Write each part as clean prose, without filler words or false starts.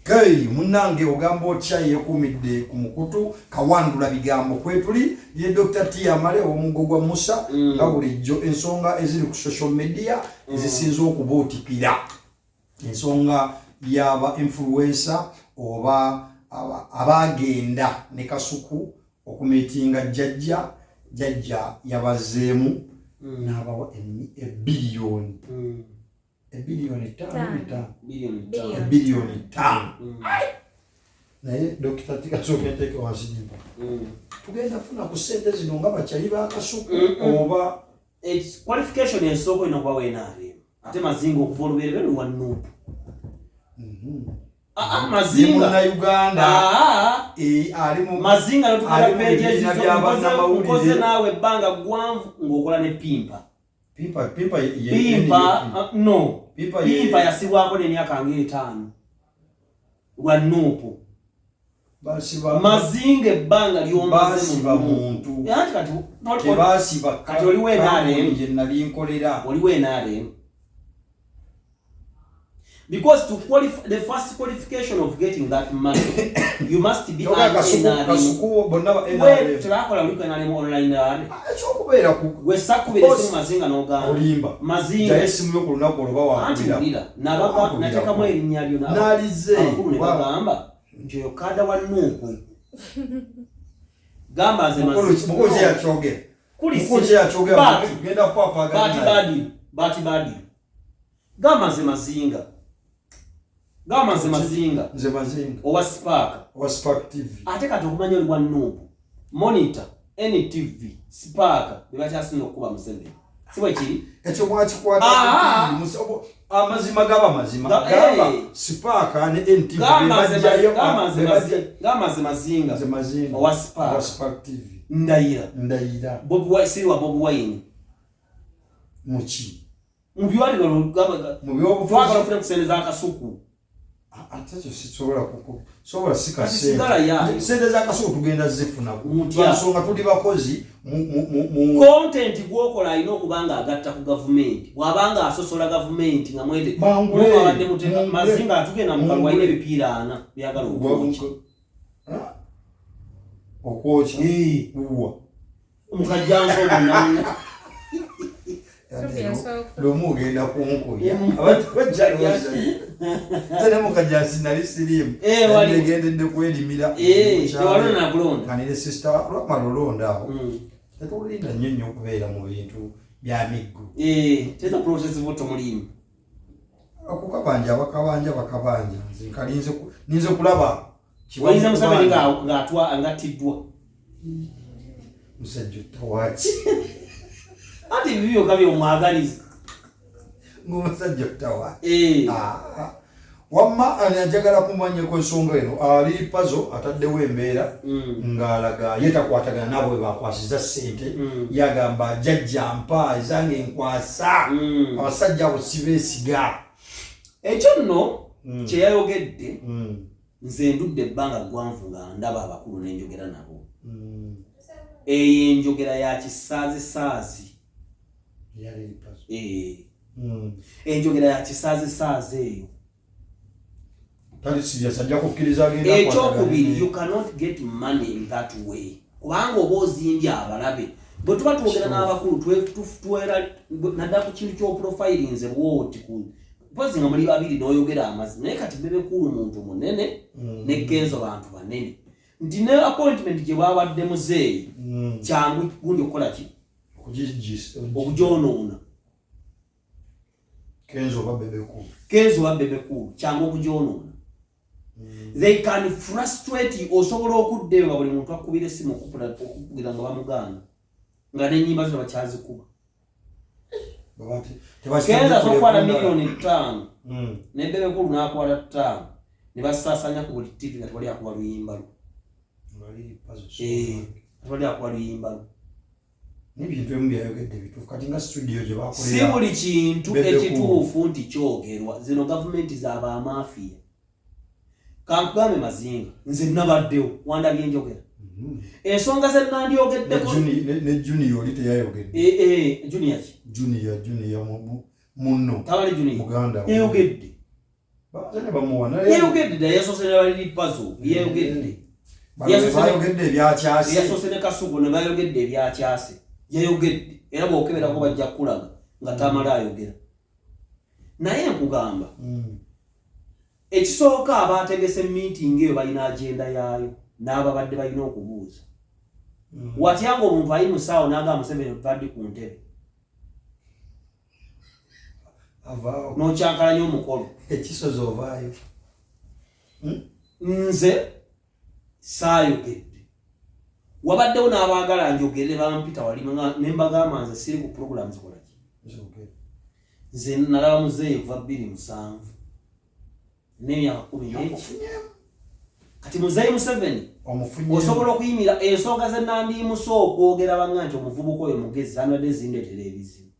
Hey, munnange ogamba otya? Yeekuumidde ku mukutu Kawandula Bigambo kwetuli ye Dr. T Amale ow'omuggo gwa Musa. Nga bulijjo, ensonga eziri ku social media ezisinze okubuutikira, ensonga y'aba influencer oba abagenda ne Kasuku okumiitinga jjajja. Jjajja yabazeemu n'abawa ebiliyoni 5 ebbiliyoni 5. Biliyoni. 5 Ebbiliyoni. Naye Dokita, tikasooka enteeke wansi nimpa. Tugenda funa ku ssente zino nga bakyali bakasuku oba? Qualification esooka, olina okuba wenaarem. Ate Mazinga okuva olubereberye lwa NUP. Ye Mazinga Munnayuganda. Ali mu Mazinga ali mu bibiina by'abannamawulire. Nkoze naawe ebbanga ggwanvu ng'okola ne Pimpa. Pimpa, Pimpa Pimpa no. Pimpa Pimpa yasibwako n'emyaka ng'etaano lwa NUP. Basiba Mazinga, ebbanga lyomaze Basiba muntu. Anti kati Tebasiba. Kati oliwo NRM. Gye nali nkolera. Oliwo NRM, because to qualify, the first qualification of getting that money, you must be Kyokka an NRM. Kasuku bonna ba We NRM. tebakola oliko NRM online rally. Ekyokubeera ku Gwe sakubira esimu, Mazinga, n'ogamba Olimba. Mazinga. Jayo esimu yo ku lunaku olwo Anti bawankubira. wulira, nababa nateekamu erinnya lyo Naalize. abakulu ne bagamba nti oyo kada wa NUP. Gamba nze Mukulu kye yakyogera. Mukulu kye yakyogera. Genda kufaafagana Bati naye. Badi bati badi, gamba nze Mazinga, gamba nze Mazinga. Nze Mazinga. Owa Spark. Owa Spark TV. Ate kati okumanya oli wa NUP, Monitor, NTV, Spark bebakyasinza okukuba Museveni, si bwe kiri? Ekyo mwakikwata. Amazima gaba mazima. Gamba Spark ne NTV bebajjayo. Gamba nze Mazinga. Nze Mazinga. Owa Spark. Owa Spark TV. Ndayira. Ndayira. Bobi Wine, siri wa Bobi Wine. Muki? Mu byali. Mu byobufuzi. Twagala ofune ku sente za Kasuku. Ate ekyo sisobola kuku sobola sika. Kati sigala yaayo. Sente za Kasuku tugenda zifuna. Mutya? Nsonga tuli bakozi mu Content gwokola alina okuba nga agatta ku gavumenti. Bw'abanga asosola gavumenti nga mwete Bangule, mubadde muteeka mungule. Mazinga atugenda mu kalwa, alina Mungule. ebipiira ana byagala okwokya. Okwokya uwa? Mukajjanso ogwo. Lumu ogenda kunkuya abantu bajjalooza nze ne mukajjansi nali siriimu. Eh, Negendedde kwerimira. Tewalona nakulonda. Nga nine sister lwamala olonda awo, tetulinda nnyo nnyo okubeera mu bintu bya miggo. Teza process voto mulimu. Okukabanja, abakabanja bakabanja, nze nkalinze ninze kulaba kiba Wayinza Museveni mukubanja. ng'atwa ngattiddwa. Musajja ottawaki? Anti ebibi byokka byomwagaliza. Ng'omusajja ottawaki? Ah, wamma ani ajagala kumanya ku ensonga eno? Ali Pazo ataddewo embeera ng'alaga ye takwatagana naabo bwe bakwasiza ssente. Yagamba, "Jjajja mpa ezange nkwasa, abasajja abo sibeesiga." Ekyo nno kyeyayogedde, nze ndudde ebbanga ggwanvu nga ndaba abakulu n'enjogera nabo. Eyo enjogera ya kisaazisaazi. Yali Pazo. Enjogera ya kisaazisaazi eyo. Tali serious, ajja kukkiriza agenda Ekyokubiri, akwatagane. you cannot get money in that way, kubanga oba ozimbye abalabe. Bwe tuba twogera n'abakulu, naddala ku kintu ky'oprofilinze bwoti ku mpozi nga muli babiri n'oyogera amazima. Naye kati Bebe Cool muntu munene ne Kenzo bantu banene, nti ne appointment gye bawadde muzeeyi kyangu gundi okukola ki? Okugyonoona. Kenzo oba Bebe Cool? Kenzo oba Bebe Cool, kyangu okugyonoona. They can frustrate you. Osobola okudda eyo nga buli muntu akubira essimu okukugira nga bamugaana, nga n'ennyimba zino bakyazikuba. Baba nti Kenzo asobola okukwata 5 miliyoni ne Bebe Cool n'akwata 5 ne basaasanya ku buli TV nga tewali akuba luyimba lwe. Liri Pazo. Eh, tewali akuba luyimba lwe. N'ebintu ebimu byayogedde bituufu, kati nga studio gye Si bakolera buli kintu Bebe Cool. ekituufu nti kyogerwa. Zino gavumenti z'abamafiya. Kankugambe Mazinga, nze nabaddewo wandabye njogera ensonga ze nandyogeddeko. Ne Junior oli teyayogedde? Eh, eh, Junior ki? Junior, Junior munno. Tabale Junior. Muganda we. Yayogedde. Bamaze ne bamuwa naye Yayogedde dda, yasoose ne baliri Pazo, yayogedde. Bano bayogedde ebyakyase. Yasoose ne Kasuku ne bayogedde ebyakyase, yayogedde era bw'okeberako bajja kukulaga nga Tamale ayogera. Naye nkugamba, ekisooka, abaategese meeting eyo balina agenda yaayo n'ababadde balina okubuuza. Watya nga omuntu ayi musaawo n'agamba Museveni ovadde ku ntebe, Avaawo. N'okyankalanya omukolo. Ekisozi ovaayo. Nze saayogedde, wabaddewo n'abaagala njogere, bampita wali ne mbagamba nze siri ku program zikolaki. Nze nalaba muzeeyi kuva 2007 n'emyaka 10 n'eki. Omufunyemu. Kati muzeeyi Museveni Omufunyemu. osobola okuyimira ensonga ze nandiyimusa okwogera banga nti omuvubuka oyo mugezi, zandibadde zindeetera ebizibu.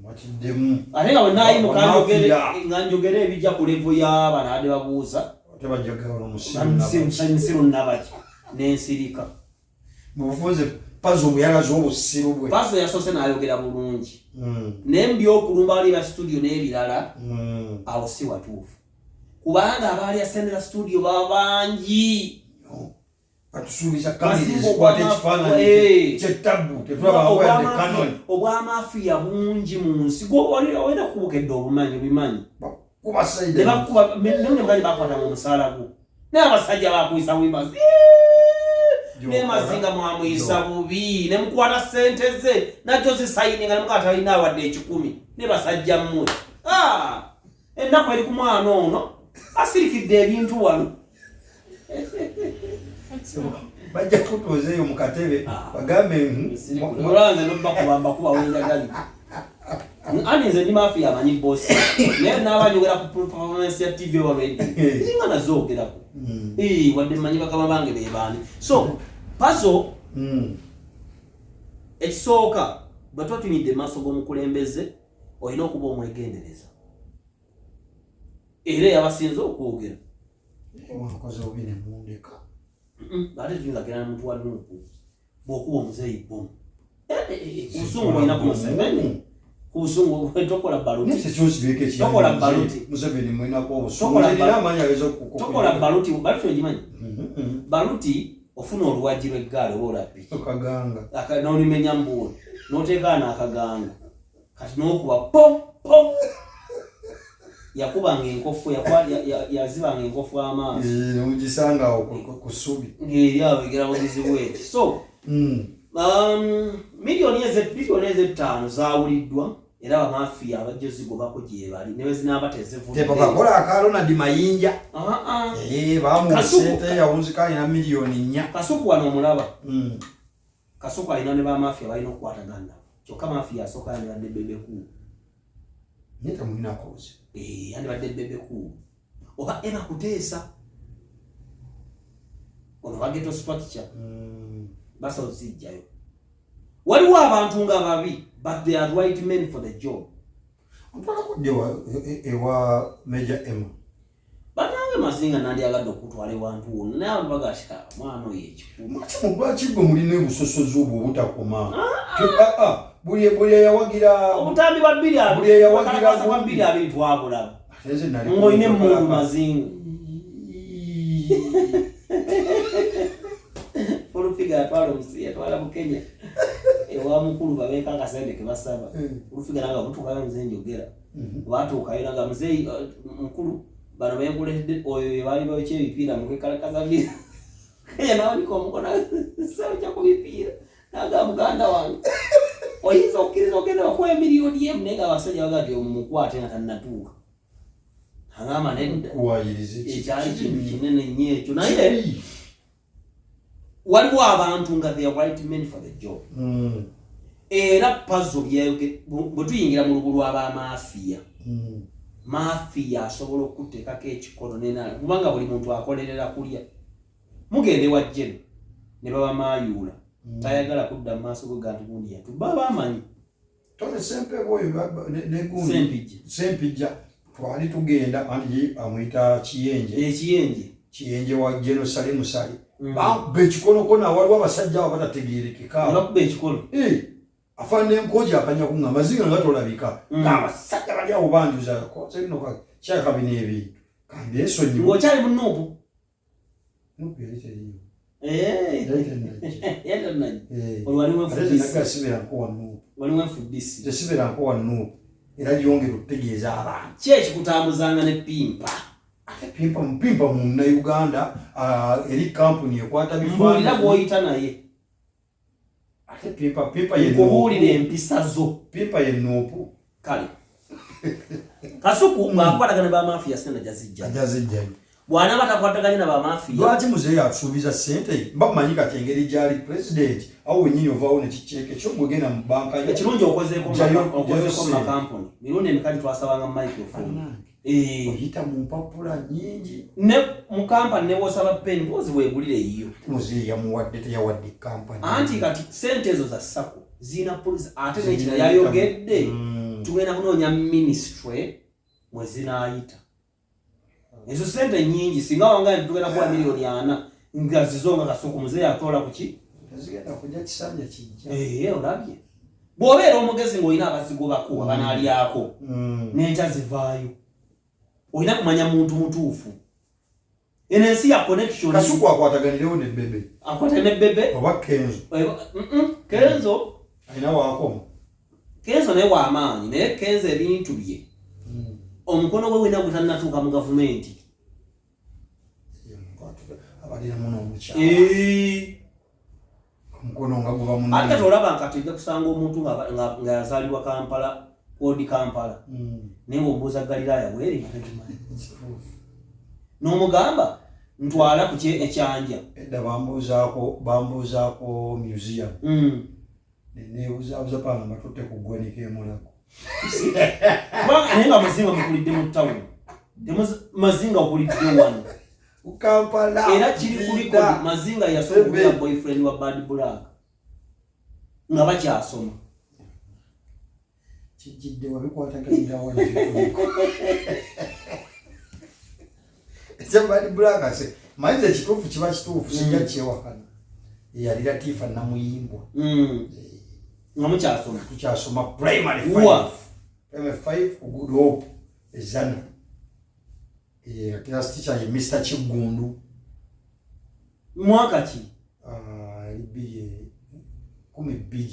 Wakiddemu. Ate nga bwe naayimuka Mafia. nga njogere ebijja ku level y'abano abadde babuuza. Tebajjagala omusiru. Nsiru nabaki, n'ensirika. Mu bufunze Pazo bwe yalaze obusiru bwe. Pazo yasoose n'ayogera bulungi, naye mu byokulumba wali ba studio n'ebirala, awo si watuufu, kubanga abaali asendera studio babangi. Batusuubiza kamera Mazinga ezikwata ekifaananyi kyettabu, tetulabangako yadde Canon. Obwamafiya bungi mu nsi, olina kubukedde obumanyi obimanyi. Kuba side. Ne bakuba ne bakwata mu musaala gwo, naye abasajja bakuyisa bubi ne Mazinga mwamuyisa bubi, ne mukwata sente ze najjo zisayininga ne mukwata talina awadde 100 ne basajja mmwe. Ah! Ennaku eri ku mwana ono asirikidde ebintu wano. Bajja kutuuza eyo mu katebe bagambe Olwanze nobakuba mbakuba wenjagalira, ani nze ndi mafiya amanyi bosi, naye naaba njogera ku performance ya TV oba radio singa nazoogerako. Wadde mmanyi bakama bange bebaani. So Pazo, ekisooka, bwe tuba tuyimidde maaso g'omukulembeze olina okuba omwegendereza, era eyabasinze okwogera. Wankoze obi ne mundeka. Ate tuyinza genda muntu wa NUP bw'okuba omuzeeyi bomu ku busungu bwolina ku Museveni, ku busungu tokola baluti. Naye tekyosibyeko. Tokola baluti. Museveni mwenako obusungu. Tokola Nze nina amaanyi ageza. Tokola baluti. Baluti ogimanyi? Baluti ofuna oluwagi lw'eggaali oba olwa piki. Okaganga. N'olimenya mbuuli n'oteekaana akaganga, kati n'okuba po po. Yakubanga enkofu, yazibanga enkofu amaaso. Nomugisanga awo ku ssubi. Ng'eri awo egera bugizi bweti. So 5 miliyoni zaawuliddwa, era bamafiya abajja zigobako gye bali ne bwe zinaaba tezivudde. Tebabakola aka Ronald Mayinja. Ah, ah. Bamuwa Kasuku. sente, yawunzika alina 4 miliyoni. Kasuku wano omulaba. Kasuku alina ne bamafiya balina okukwatagana nabo, kyokka mafiya asooka yandibadde Bebe Cool. Naye temulinako buzibu. Eh, yandibadde Bebe Cool oba Emma Kuteesa ono wa Ghetto Structure. Basobola zijjayo. Waliwo abantu nga babi, but they are right men for the job. Ontwalako ddi ewa Major Emma? Banange Mazinga, nandyagadde okutwala ewantu wonna, naye abantu bagasha mwana oyo ekikulu. Lwaki gwe mulina obusosozi obwo obutakoma? Buli eyawagira Obutambi bwa bbiri Buli eyawagira bwa 2020 twabulaba. Ate nze nali Ng'olina emmundu, Mazinga. Olufiga yatwala omusi, yatwala Bukenya ewa mukulu, babeeko akasente ke basaba. Olufiga nanga butuukayo, nze njogera. Batuukayo naga muzeeyi, mukulu, bano benkuletedde oyo ye baali bayokya ebipiira mukwekalakaza bira Kenya, nawanika omukono sawukya ku bipiira, naga muganda wange oyinza okukkiriza ogenda bakuwa 1 miliyoni naye nga abasajja baga nti omumukwate nga tannatuuka, agamba nedda. Kuwayiriza. Ekyali kintu kinene nnyo ekyo, naye waliwo abantu nga they are right men for the job. Era Pazo bwe tuyingira mu lubu lw'abamafiya, mafiya asobola okuteekako ekikono nena, kubanga buli muntu akolerera kulya. Mugende wa jeno ne baba mayuula, tayagala kudda mu maaso go ga nti gundi yatubba, aba amanyi. Tone Sempebwa oyo negundi. Sempijja. Sempijja twali tugenda, anti ye amuyita Kiyenje. Ekiyenje. Kiyenje wa Jeno Salimu Sali. Bakuba ekikonokono, waliwo abasajja abo batategerekeka. Ne bakuba ekikono. Eh, Afaanana enkoji akanya kuŋŋamba mazinga nga tolabika. Abasajja bali awo banjuza nno kyaka bino ebintu kambyesonyiwe. Ng'okyali mu NUP? NUP yali teriyo. Eh. Yali tennajja. Yali tannajja. Eh. Olwo waliwo Ate FDC. naga sibeerako wa NUP. Waliwo FDC. Nze sibeerako wa NUP era lyongera okutegeeza abantu. Ki ekikutambuzanga ne Pimpa? Ate Pimpa Pimpa Munnayuganda, eri kampuni ekwata Mbuulira bifaananyi. gw'oyita naye. Ate Pimpa Pimpa ye Nkubuulira NUP. empisa zo. Pimpa ye NUP. Kale. Kasuku bw'akwatagana ne bamafiya ssente ajja zijjayo. Ajja zijjayo. Bw'anaaba takwataganye na bamafiya. Lwaki muzeeyi atusuubiza ssente? Mba mmanyi kati engeri gy'ali pulezidenti, awo wennyini ovaawo ne kikyeke kyo gwegenda mu bbanka yo. Ekirungi okozeeko Jjayo mu ssente. makampuni. Mirundi emeka gye twasabanga mu microphone. Bannange, Eh. oyita mu mpapula nnyingi. Ne mu kampani ne bw'osaba peni mpozi weegulire eyiyo. Muzeeyi yamuwadde teyawadde kampani. Anti kati ssente ezo za SACCO zirina policy ate Zirina n'ekirala yayogedde tugenda kunoonya ministry mwe zinaayita. Ezo ssente nnyingi singa wangaye nti tugenda kuwa 4 miliyoni nga zizo nga Kasuku muzeeyi atoola ku ki? Tezigenda kujja kisanja kijja. Ee, olabye. Bw'obeera omugezi ng'olina abazigobako abanaalyako n'enkya zivaayo. Olina kumanya muntu mutuufu. Eno ensi ya connection. Kasuku akwataganirewo ne Bebe. Akwata ne Bebe. Oba Kenzo. Kenzo. Alina waakoma. Kenzo naye w'amaanyi naye Kenzo ebintu bye. Omukono gwe gwena gutannatuuka mu gavumenti. Abaliramu n'omukyala. Eh. Omukono nga guba Ate munene. kati olaba nka tujja kusanga omuntu nga yazaalibwa Kampala, Old Kampala. Naye ng'omubuuza Galiraaya bweri nga tagimanyi. Kituufu. N'omugamba ntwala ku kye ekyanja. Edda bambuuzaako museum. Neneebuzaabuza panga mbatutte ku ggwanika e Mulago. Kubanga naye nga Mazinga mukulidde mu tawuni. Mazinga okulidde wano. Ku Kampala. Era kiri ku record Mazinga yasooka okubeera boyfriend wa Bad Black. Nga bakyasoma. Kijjidde wabikwataganira wano. Ekya Bad Black se manyiza ekituufu kiba kituufu sijja kyewakana. Yali Latifa Namuyimbwa. Nga mukyasoma. Tukyasoma primary Wa. 5. Primary 5 ku Good Hope Ezana. Class teacher ye Mr. Kiggundu. Mwaka ki? Yali 2012.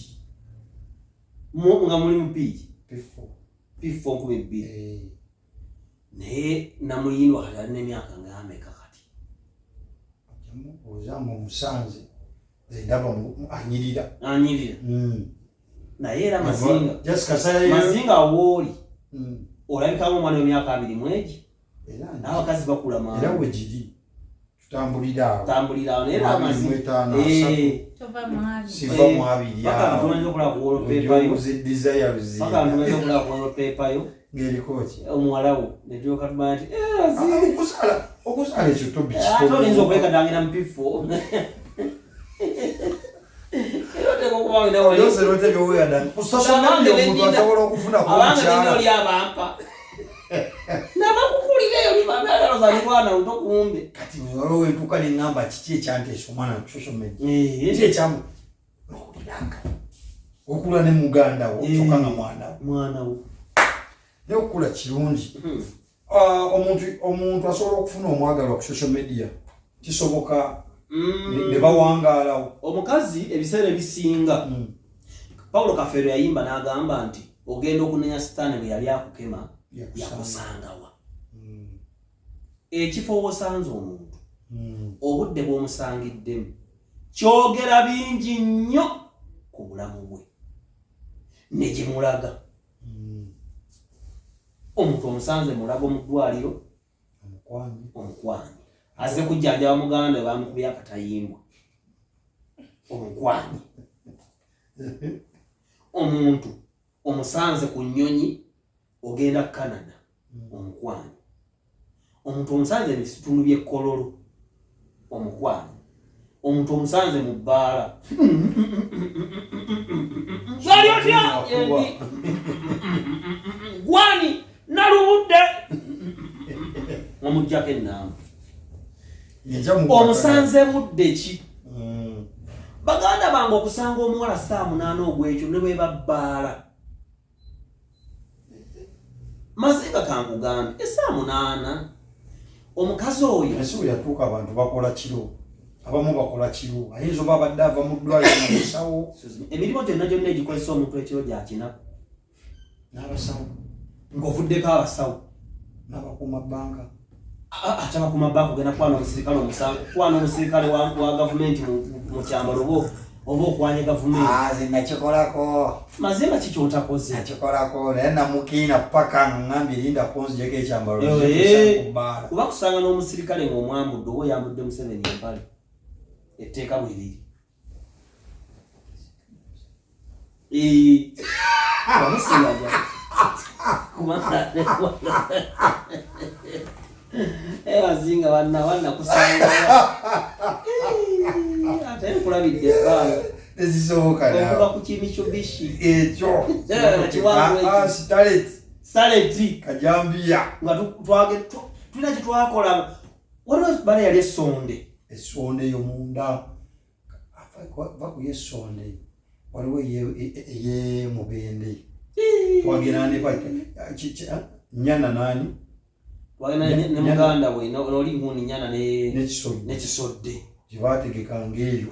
Nga muli mu P? P4. P4 2012. Naye Namuyindwa kati alina emyaka nga ameka kati? Omubuuza ng'omusanze. Nze ndaba anyirira. Anyirira. Naye era Mazinga. Jessica Sayo. Mazinga wooli. Olabika ng'omwana w'emyaka 20 egi. Era N'abakazi bakula mangu. Era we giri. Tutambulira awo. Tutambulira awo naye era Abiri mu etaano, Eh. asatu. Tova mu abiri. Siva mu abiri Paka awo. ntumanyiza okulaba ku wallpaper yo. Ojoguze desire luzinda. Paka ntumanyiza okulaba ku wallpaper yo. Ng'eriko ki? Omuwala wo. Ne tulyoka tumanya nti, Mazinga. Okuzaala ekyo tobi Ate kitono. oyinza okwekadangira mu P4. Era oteekwa okuba olina wali. Byose lwete by'oweeyadanga. Ku social Abange media omuntu bennina. asobola okufuna ku Abange mukyala. bennina oli abampa. Nabakukulireyo libambe luto kumbe. Kati waliwo entuuka ne ŋŋamba kiki ekyanteesa omwana ku social media. Eh. Kiki ekyamu? N'owuliranga. Okula ne muganda wo, kyokka nga mwana wo. Mwana wo. Naye okukula kirungi. Omuntu asobola okufuna omwagalwa ku social media. Kisoboka ne bawangaalawo. Omukazi ebiseera ebisinga Paulo Kafeero yayimba n'agamba nti ogenda okunenya Sitaani bwe yali akukema Yakusanga. yakusangawa. Ekifo w'osanze omuntu obudde bw'omusangiddemu kyogera bingi nnyo ku bulamu bwe ne gye mulaga. Omuntu omusanze Mulago mu ddwaliro Omukwano. Omukwano. Azze kujjanjaba muganda we bamukubye akatayimbwa. Omukwano. Omuntu omusanze ku nnyonyi ogenda Canada. Omukwano. Omuntu omusanze mu bitundu by'e Kololo. Omukwano. Omuntu omusanze mu bbaala. Gali otya? Yendi. Gwani nalubudde. Omuggyako ennamba. Nja mu Omusanze budde ki? Baganda bange, okusanga omuwala saa 8 ogwekyo ne bwe babbaala, Mazinga, kankugambe, esaa 8 omukazi oyo Ensi bwe yatuuka, abantu bakola kiro, abamu bakola kiro, ayinza oba abadde ava mu ddwaliro na musawo. Emirimu gyonna gyonna egikozesa omuntu ekiro gya kinaku. N'abasawo. Ng'ovuddeko abasawo. N'abakuuma banka. Ate abakuma banka, ogenda kwana omusirikale omusango, kwana omusirikale wa gavumenti mu kyambalo oba okwanya gavumenti. Ah, nze nakikolako. Mazima kikyotakoze. Nakikolako, naye namukiina paka nga ngambye linda kunzijeko ekyambalo ku bbaala. Kuba kusanga n'omusirikale ng'omwambudde oba oyambudde Museveni empale, etteeka bwe riri. Wamusingaja kubanga Mazinga banna banna kusanga ate nkulabidde ebbanga. Tezisoboka. Okuva ku Kimitsubishi. Ekyo. Kiwanvu ekyo. Ah, Starlet. Starlet. Kajambiya. Nga tulina kyetwakola, waliwo bala yali essonde. Essonde eyo munda va ku yessonde, waliwo ey'emubende twagenda ne nyana nani. Twagenda ne muganda we noli gundi nyana ne Nekisodde. Nekisodde. Gyebategekanga eyo.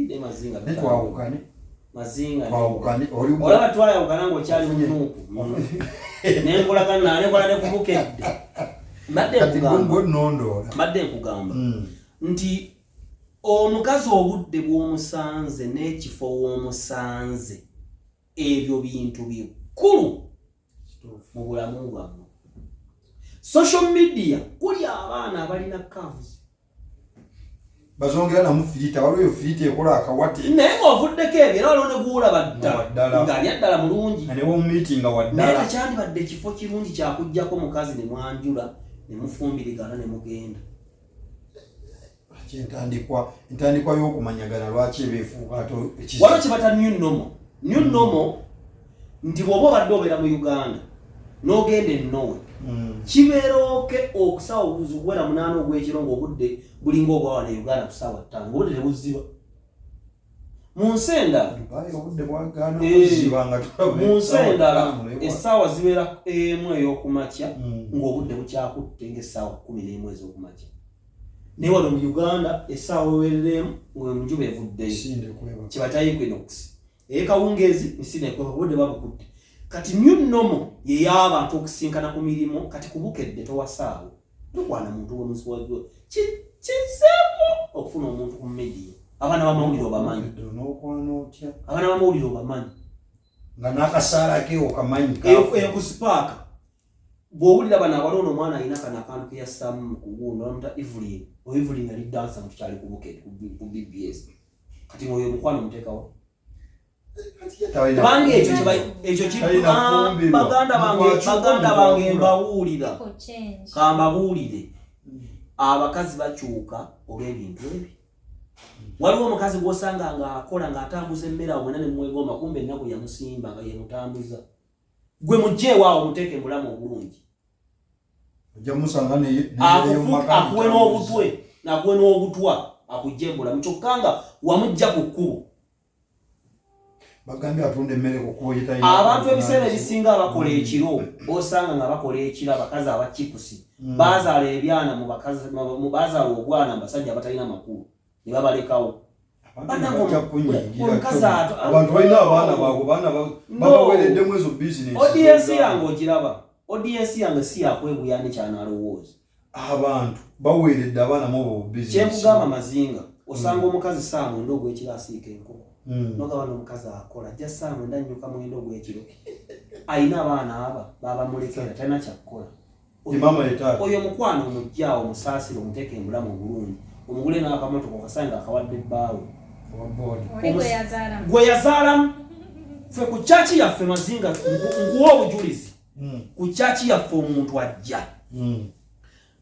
Ne Mazinga. Ne twawukane. Mazinga. Twawukane oli. Olaba twayawukana ng'okyali munuupu, nenkolagana nenkola nekubukedde, mbadde Kati nkugamba. gwe nondoola. Mbadde nkugamba nti omukazi obudde bw'omusanze n'ekifo w'omusanze, ebyo bintu bikulu mu bulamu bwammwe. Social media kuli abaana abalina curves. Bazongera namu filter, waliwo eyo filter ekola akawate. Naye ng'ovuddeko ebyo, era waliwo ne gwolaba Nga waddala. ddala ng'ali ddala mulungi. Nga ne womumiitinga Naye waddala. tekyandibadde ekifo kirungi kyakugjako mukazi ne mwanjula ne mufumbirigana ne mugenda. Lwaki entandikwa y'okumanyagana lwaki eba efuuka ate ekizibu? Waliwo kye bata new normal. New normal nti bw'oba obadde obeera mu Uganda n'ogenda e Norway, kibeera okay okusawa obuzi okuwera 8 ogw'ekiro ng'obudde bulinga obwawana e Uganda ku saawa 5, ng'obudde tebuziba. Mu nsi endala Dubai obudde bwagaana Eh, okuziba nga tulaba mu nsi essaawa endala 5 naye essaawa zibeera 1 ey'okumakya ng'obudde bukyakutte ng'essaawa 11 ez'okumakya, naye wano mu Uganda essaawa ewereremu ng'enjuba evuddeyo. Sinde kwebaka. Kyebayita equinox eyekawungeezi, nsine obudde babukutte. Kati new normal yey'abantu okusinkana ku mirimu. Kati kubukedde towasaawo, tokwana muntu wemusikizeemu okufuna omuntu ku media. Abaana bamawulire obamanyi. N'okwana otya? Abaana bamawulire obamanyi. Nga n'akasaala ke okamanyi. Eyo ku Spark bw'owulira bano abaloona, omwana alina kano akantu keyassaamu mu kugundo, bamuta Evelyn. O Evelyn yali dansa mu tukyali ku Bukedde, ku BBS. Kati ng'oyo omukwano omuteekawo, kubanga ekyo ekyo Talina ah, kufumbirwa. baganda bange, Mukwakyuka, baganda bange, mukwakula. mbabuulira. People change. Kambabuulire, abakazi bakyuka olw'ebintu ebi. Waliwo omukazi gw'osanga ng'akola ng'atambuza emmere awo mwena ne mwegomba, kumbe ennaku yamusimba nga yemutambuza. Gwe mugjeewaawo, muteeke mulamu obulungi. Ojja musanga Akuwe n'obutwe, akuwe n'obutwa, akugje embulamu, kyokka nga wamugja ku kkubo. Bagambye atunda emmere ku kkubo gye. Abantu ebiseera ebisinga abakola ekiro, osanga nga bakola ekiro, abakazi abachipusi bazaala ebyana mu bakazi bazaala obwana mu basajja abatalina makulu ne babalekawo. Omukazi Abantu balina abaana baabwe, baana No. babaweereddemu ezo bizinesi. Audience yange ogiraba, audience yange si yakwebuya ne kyanalowooza. Abantu baweeredde abaana mu obwo bizinesi. Kyenkugamba Mazinga, osanga omukazi saa 9 ogwekiro asiika enkoko, nogaba n'omukazi akola ajja saa 9 annyuka 9 ogwekiro, ayina abaana aba babamulekera, talina kyakukola. Maama ye taata. Oyo mukwano omuggyaawo, omusaasire, omuteeke embulamu obulungi, omugule n'akamotoka, okasange akawadde ebbaawe. Owa board. Oli gwe yazaalamu. Gwe yazaalamu. Ffe ku kyaki yaffe, Mazinga, nkuwa obujulizi, ku kyaki yaffe omuntu ajja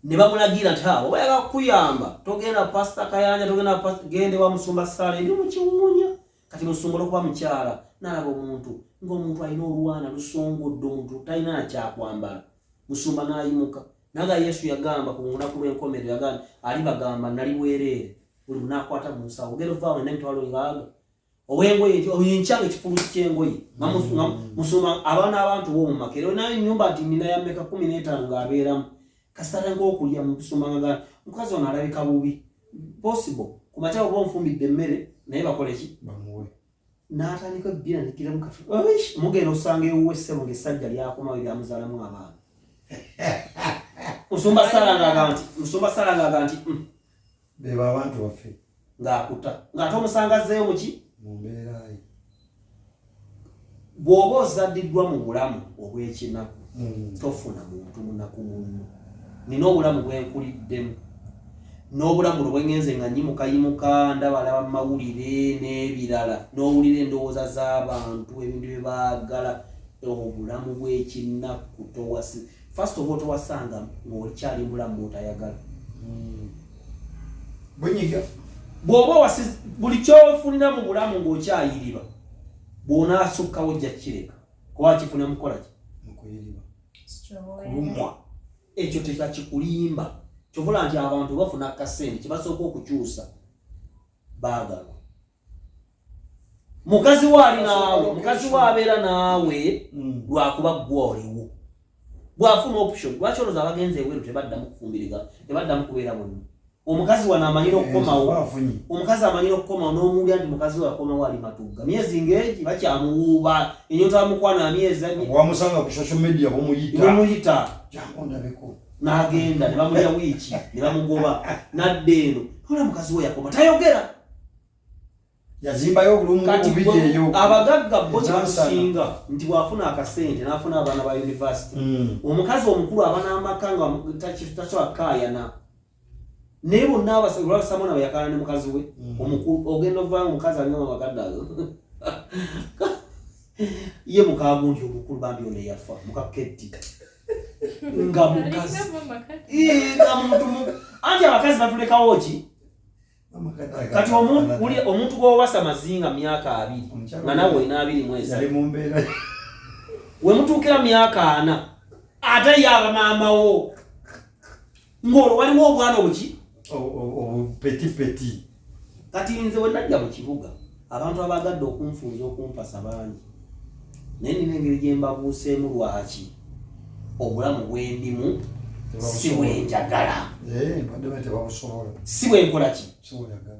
ne bamulagira nti, "Ha, oba yagala kukuyamba, togenda Pasita Kayanja, togenda gende wa Musumba Saala eri mukiwuunya." Kati musumba olwokuba mukyala, nalaba omuntu ng'omuntu alina olwana lusongodde, omuntu talina nakyakwambala, musumba n'ayimuka naga, Yesu yagamba ku lunaku lw'enkomerero, yagamba alibagamba nali bwereere. Buli munakwata mu nsawo, ogenda ovaawo n'emitwalo 6 ow'engoye nti oyo enkyanga ekifulusi ky'engoye. Nga musoma abaana, abantu b'omu Makerere nayo ennyumba nti nina ya mmeka, 15, ng'abeeramu kasita ng'okulya musoma nga mukazi ono alabika bubi possible ku makya oba onfumbidde emmere, naye bakole ki? Bamuwe. N'atandika ebbira nekiramu kati mugenda osanga ewuwe ssebo ng'essajja lyakomawo eryamuzaalamu abaana. Musumba Sala ng'aga nti Beba abantu baffe. Ng'akuta ng'ate omusanga azzeeyo muki? Mu mbeera ye. Bw'oba ozaddiddwa mu bulamu obw'ekinaku, tofuna muntu munaku munno. Nina obulamu bwenkuliddemu n'obulamu buno bwengenze nga nyimukayimuka, ndabalaba mu mawulire n'ebirala, n'owulira endowooza z'abantu, ebintu bye baagala. Obulamu bw'ekinaku towasi, first of all, towasanga ng'okyali mubulamu bw'otayagala. Bunyiga. Bw'oba owasi, buli kyofunira mu bulamu ng'okyayiriba, bw'onaasukkawo ojja kukireka, kuba kifuna mukola ki? Mukuyiriba. Kulumwa. Ekyo tekakikulimba. Kyovula nti abantu bafuna kasente, kyebasooka okukyusa baagalwa. Mukazi we ali naawe, mukazi we abeera naawe lwakuba ggwe oliwo. Bw'afuna option, lwaki olowooza abagenzi ebweru tebaddamu kufumbiriga, tebaddamu kubeera bonna? Omukazi wano amanyire okukomawo. Afunye. Omukazi amanyire okukomawo, n'omuwulira nti mukazi we akomawo ali Matugga, myezi ng'egi bakyamuwuuba, enyota amukwano amyezi. Wamusanga ku social media, bumuyita. Bamuyita. Jangu ndabeko. N'agenda ne bamulya wiiki ne bamugoba, nadda eno ola mukazi we yakoma tayogera. Yazimbayo obulumu Kati bubiri eyo. Abagagga bo Enansana. kyebasinga nti bw'afuna akasente n'afuna abaana ba university, omukazi omukulu aba n'amaka nga tasobola kukaayana, naye bonna olwasamona bwe yakaana ne mukazi we omukulu, ogenda ovanga omukazi alina amakadde ago, ye mukagundi omukulu bambi ono eyafa mukaketti nga mukazi. Nga muntu anti abakazi batulekawo ki? Kati omuntu gw'owasa mazinga myaka 20 Omukyala nga nawe olina 23, yali mu mbeera. We mutuukira myaka 40, ate ye aba maamawo, ng'olwo waliwo obwana obuki? Obupetipeti. Kati nze we najja mu kibuga, abantu abagadde okunfunza, okumpasa bangi, naye nina engeri gye mbabuuseemu. Lwaki? Obulamu bwendimu si bwenjagala. Eh, mbadde manyi tebabusobola. Si bwenkola ki? Si bweyagala.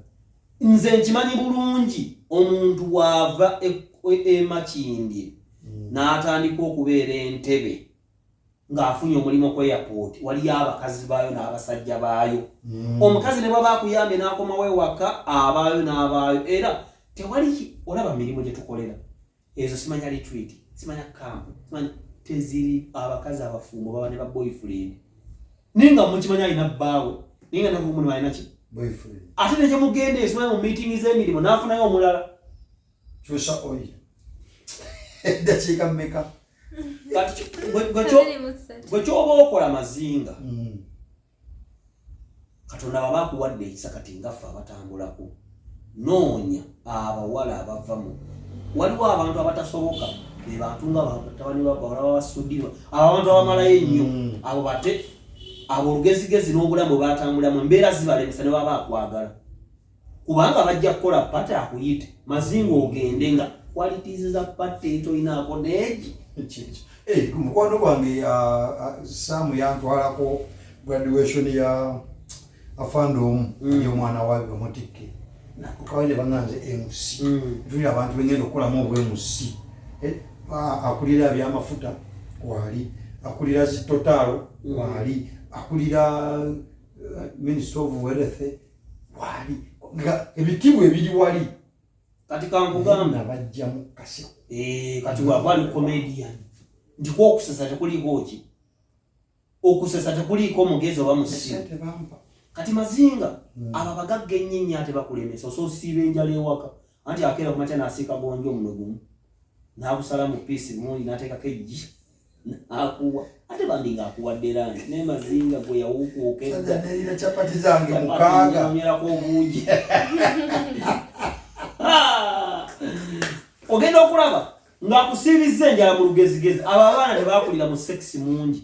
Nze nkimanyi bulungi, omuntu bw'ava e Makindye n'atandika okubeera Entebe ng'afunye omulimu ku airport, waliyo abakazi baayo n'abasajja baayo. Omukazi ne bwaba akuyambye n'akomawo ewaka, abaayo n'abaayo, era tewali olaba mirimu gye tukolera ezo, simanya retreat, simanya camp, simanya teziri. Abakazi abafumbo baba ne ba boyfriend, naye nga mukimanya alina bbaawe, naye nga namulimu alina ki? Boyfriend. Ate ne gyemugenda esimanya mu meeting z'emirimu n'afunayo omulala. Kyusa oil, eddakiika mmeka? Kati gwe kyoba okola mazinga, Katonda baba akuwadde ekisa, kati ngaffe abatambulako, noonya abawala abavamu. Waliwo abantu abatasoboka, be bantu nga batabani bawala babasudirwa, abo abantu abamalayo ennyo. Abo bate abo olugezigezi n'obulamu bwe batambulamu, embeera zibalemesa ne baba akwagala, kubanga bajja kukola party akuyite mazinga ogende nga qualities za party tolinaako neegi. Eh, mukwano gwange Saamu yantwalako graduation ya afande omu. Omwana wabe bamutikke nakukawe ne baŋŋanze MC. Ntulira abantu bengenda okukolamu obwa MC. Eh, akulira byamafuta kwali, akulira zi Total kwali, akulira Minister of Wealth kwali, nga ebitibwa ebiri wali. Kati kankugamba. Nabajjamu kaseko. Eh, kati wakwali comedian nti kwokusesa tekuliiko ki? Okusesa tekuliiko mugezi oba musiru. Esente bampa. Kati mazinga, abo abagagga ennyo ennyo ate bakulemesa, osoosiiba enjala ewaka, anti akeera kumakya n'asiika gonja omunwe gumu n'agusala mu piece mungi n'ateekako eggi n'akuwa, ate bambi ng'akuwadde lunch, naye mazinga gwe yawukuuka edda. Nerira chapati zange 6. Nywerako obuugi. Ah! Ogenda okulaba ng'akusiibizza enjala mu lugezigezi. Abo abaana tebakulira mu sex mungi,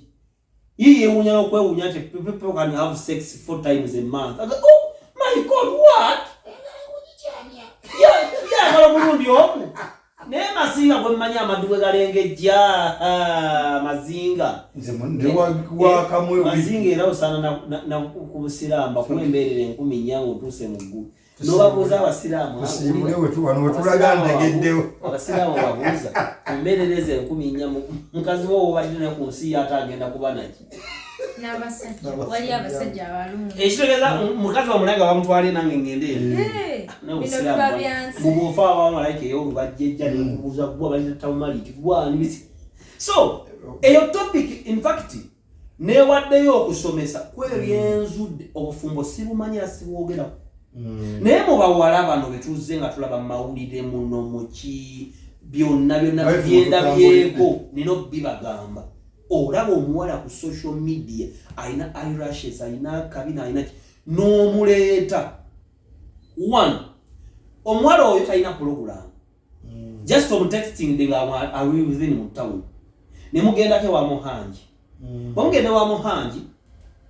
ye yeewuunya n'okwewuunya nti people can have sex four times a month. Aga, "Oh my God, what?" oku naye Mazinga gwe mmanyi amaddu gwe galengejja. Ah, Mazinga. Nze ndi wakamwe. Mazinga era osaana ku busiraamu bakuwa embeerera 4000 ng'otuuse mu ggulu, n'obabuuza abasiraamu. Tusiibule wano wetulaga ndegeddewo. Abasiraamu babuuza ku mbeerera ezo 4000, mukazi wo wobadde naye ku nsi ye ate agenda kuba naki? N'abasajja, wali abasajja abalungi. Ekitegeeza mukazi wa mulayika bamutwale nange ngende eno. Eh, bino biba byansi. Mubwofa aba malayika ey'olubajja ejja nekubuuza gwa balitamumaliti gwani bisi. So eyo topic, in fact, newaddeyo okusomesa kwebyenzudde. Obufumbo sibumanyi era sibwogerako, naye mu bawala bano betuzze nga tulaba mu mawulire muno muki byonna byonna Live. byendabyeko nina obibagamba. Olaba omuwala ku social media alina eyelashes, alina kabina, alina ki, n'omuleeta. One, omuwala oyo talina program, just omutexting nga ali within mu town, nemugendako ewa Muhangi. Bwemugenda ewa Muhangi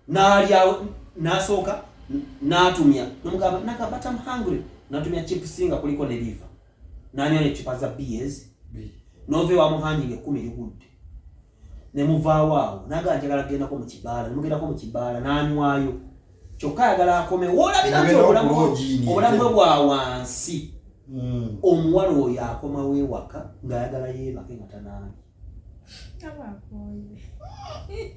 n'alya, n'asooka n'atumya nomugamba naga, "But I'm hungry." N'atumya chips nga kuliko ne liver, n'anywa necupa za beers. Nova ewa Muhangi nga 10 ligudde, nemuvaawo awo naga njagala kugendako mu kibaala. Nemugendako mu kibaala n'anywayo, kyokka ayagala akome woolabira nti Mugenda obulamu ku lodge. Obulamu bwe bwa wansi. Omuwala oyo akomawo ewaka ng'ayagala yeebake nga tanaabye. Aba akooye.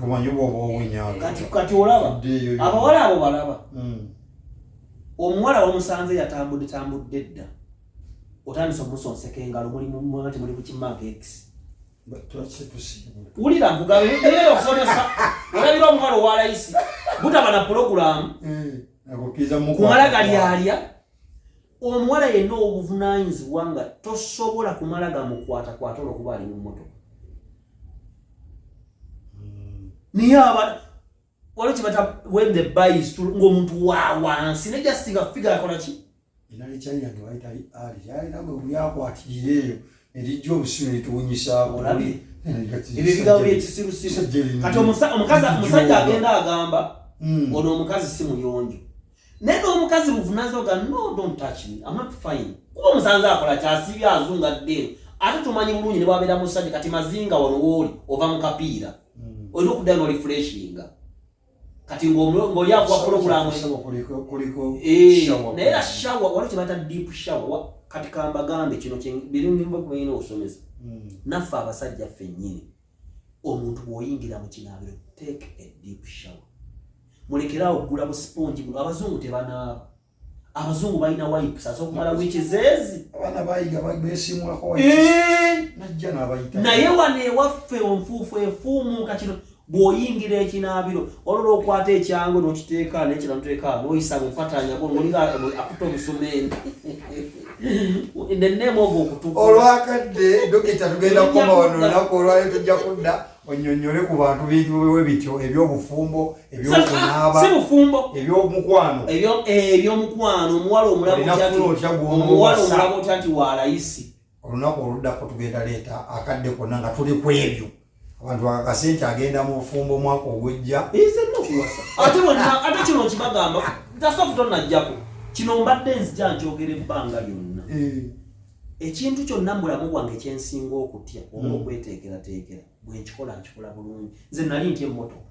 Omanyi bwoba owunyanga. Kati olaba Tuddeeyo. abawala abo balaba omuwala wamusanze yatambudde tambudde dda, otandise omusonseka engalo, nti muli bukimanka x. Tusiibule. Wulira, nkugabe era okusomesa. Olabira omuwala owa layisi butaba na pulogulaamu. Akukkiriza. Kumala galyalya. Omuwala yenna obuvunanyizibwa nga tosobola kumala gamukwatakwata olwokuba ali mu mmotoka, naye aba waliwo kibata when the buy is too, ng'omuntu wa wansi ne just nga figure akola ki? Enalikyali yange bayitali ali lyalina gwe bulyakwatiriire eyo erijja obusiru lituwunyisaako. Olabye? Ebyo ebigambo byekisirusiru. Kati omukazi, omusajja agenda agamba ono omukazi si muyonjo, naye n'omukazi buvunanyizibwa ga, "No, don't touch me, I'm not fine." Kuba omusanze akola kyasiibye, azunga ddeero, ate tumanyi bulungi ne bwabeera musajja. Kati Mazinga wano wooli ova mu kapiira, olina okuddayo n'orefreshinga. Kati ng'oli akuwa pulogulaamu. Kuliko Eh, shower. Naye era shower waliwo kye bayita deep shower. Kati kambagambe kino birungi birina okusomesa naffe abasajja ffennyini. Omuntu bw'oyingira mu kinaabiro, take a deep shower. Mulekeraawo okugula bu sponge buno. Abazungu tebanaaba, abazungu balina wipes, asobola okumala wiiki zeezi. Abaana bayiga besimulako. Eh, najja n'abayita. Naye wano ewaffe onfuufu efuumuuka. Kino bw'oyingira ekinaabiro, waliwo okwata ekyangu n'okiteeka nekira noteeka n'oyisa mukwatanyako ngaolinga akuta obusumeeni in the name of okutukula. Olwakadde dokita tugenda kukoma wano olunaku olwaliro. Tujja kudda onyonyole ku bantu bintu bityo ebyobufumbo, ebyokunaaba, Si bufumbo. ebyomukwano. Ebyomukwano, omuwala omulaba Olina otya nti- kufuna otya gw'omuwasa? Omuwala omulaba otya nti walayisi? Olunaku oluddako tugenda leeta akadde konna nga tuli ku ebyo, abantu bakakase nti agenda mu bufumbo omwaka ogujja. Nze nina okuwasa ate bonna. Ate kino nkibagamba, tasofu tonnajjako kino, mbadde nzija nkyogera ebbanga lyonna. Ekintu kyonna mu bulamu bwange kyensinga okutya oba okweteekerateekera, bwe nkikola nkikola bulungi. Nze nali ntya emmotoka,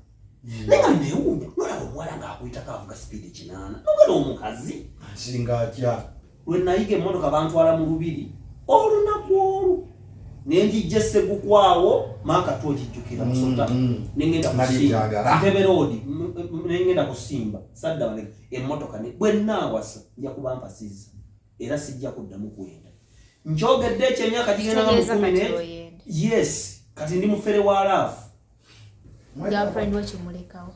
naye nga neewuunya nolaba omuwala ng'akuyitako avuga speed 80, nogera omukazi. Nsinga atya? Lwe nayiga emmotoka bantwala mu lubiri olunaku olwo nenjijja essegukwawo maaka twogijjukira musota. Nengenda Nali kusimba njagala. Ntebe Road, nengenda kusimba sadda mabega emmotoka bwe naawasa nja kuba mpasizza era sijja kuddamu kwenda. Nkyogedde ekyo emyaka gigenda nga Kitegeeza mukumi kati ne oyenda. Yes, kati ndi mufere wa love. Girlfriend we kimulekawo.